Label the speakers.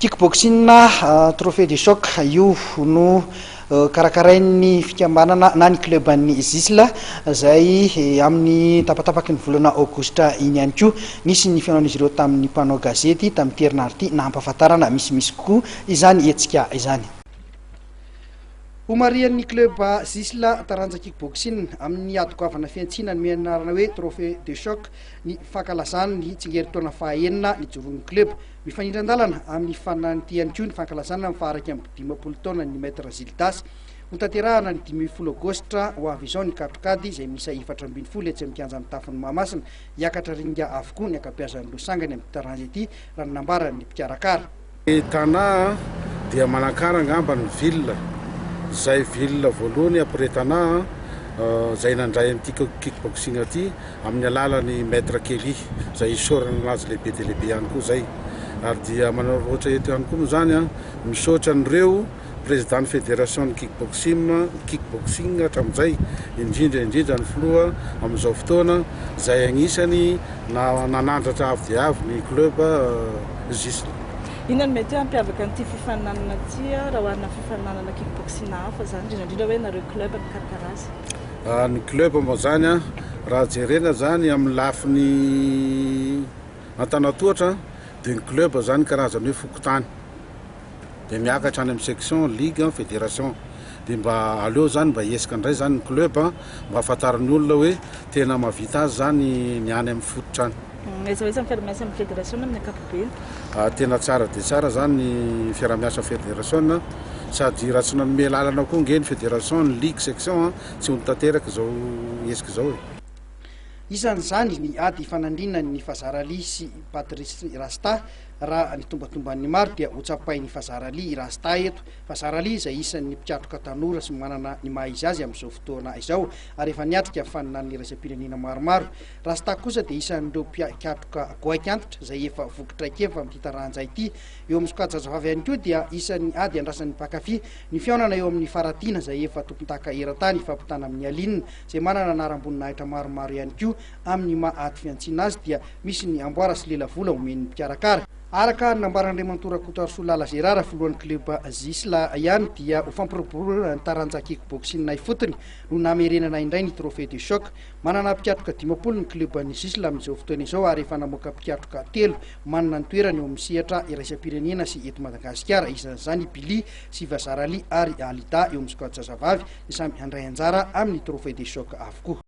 Speaker 1: Kickboxing Trophée de Choc io no karakarain'ny fikambanana na ny club an'ny Zisla izay amin'ny tapatapaky ny volana aogositra iny ihany koa. Nisy ny fihaonan'izy ireo tamin'ny mpanao gazety tamin'ity herinandro ity nampahafantarana misimisy kokoa izany hetsika izany. Homarihan'ny club Zisla taranja kickboxing amin'ny ady goavana fihantsiana nomena anarana hoe Trophée de Choc ny fankalazany ny tsingerintaona faha-enina nijoroan'ny club. Mifanindran-dalana amin'ny fanan'ity ihany koa ny fankalazana ny faha-51 taonan'ny Maître Gildas. Hotanterahana ny 15 aogositra ho avy izao ny katrokady izay miisa 14 etsy amin'ny kianja mitafon'i Mahamasina. Hiakatra ringa avokoa ny ankabeazan'ireo sangany amin'ity taranja ity raha ny nambaran'ny mpikarakara.
Speaker 2: Ny Tana dia Manakara angamba ny ville, izay ville voalohany après Tana izay nandray an'ity kickboxing ity amin'ny alalan'i Maître Kelly izay isaorana anazy lehibe dia lehibe ihany koa izay ary dia manararaotra eto ihany koa moa izany an, misaotra an'ireo président ny fédération ny kickboxing kickboxing hatramin'izay indrindra indrindra ny filoha amin'izao fotoana izay agnisany nanandratra avo dia avo ny club Zisla.
Speaker 3: Inona no mety hoe hampiavaka an'ity fifaninanana ity raha oharina amin'ny fifaninanana kickboxing hafa izany, indrindra indrindra hoe nareo club mikarakara azy?
Speaker 2: Ny club moa zany an, raha jerena zany amin'ny lafiny antanatohatra dia ny club zany karazany hoe fokontany dia miakatra any amin'ny section, ligue, fédération dia mba aleo zany mba hiesika indray zany ny club mba ahafantaran'ny olona hoe tena mahavita azy zany ny any amin'ny fototra any.
Speaker 3: Aiza ho aiza ny fiarahamiasa amin'ny fédération amin'ny ankapobeny?
Speaker 2: Tena tsara dia tsara zany ny fiarahamiasa amin'ny fédération sady raha tsy nanome lalana koa nge ny fédération, ny ligue, section Tsy ho tanteraka izao hetsika izao e.
Speaker 1: Isan'izany ny ady ifanandrinan'ny Fazar Ali sy Patrice Rasta. Raha ny tombatomban'ny maro dia hotsapain'i Fazar Ali i Rasta eto. Fazar Ali izay isan'ny mpikatroka tanora sy manana ny maha izy azy amin'izao fotoana izao ary efa niatrika faninan'ny iraisam-pirenena maromaro. Rasta kosa dia isan'ireo mpikatroka goaika antitra izay efa voky traikefa amin'ity taranja ity. Eo amin'ny sokajy zazavavy ihany koa dia isan'ny ady andrasan'ny mpankafy Ny fihaonana eo amin'i Faratiana izay efa tompondaka eran-tany hifampitana amin'i Aline izay manana anaram-boninahitra maromaro ihany koa amin'ny maha ady fihantsiana azy dia misy ny amboara sy lelavola omen'ny mpikarakara. Araka ny nambaran'Andriamatoa Rakotoarisoa Lala Gérard, filohan'ny club Zisla ihany dia ho fampiroboroana ny taranja kick-boxing ifotony no namerenana indray ny Trophée de Choc. Manana mpikatroka 50 ny club ny Zisla amin'izao fotoana izao ary efa namoaka mpikatroka telo manana ny toerany eo amin'ny sehatra iraisam-pirenena sy eto Madagasikara, isan'izany i Billy sy Vazarali ary Alida eo amin'ny sokajy zazavavy, ny samy handray anjara amin'ny Trophée des Chocs avokoa.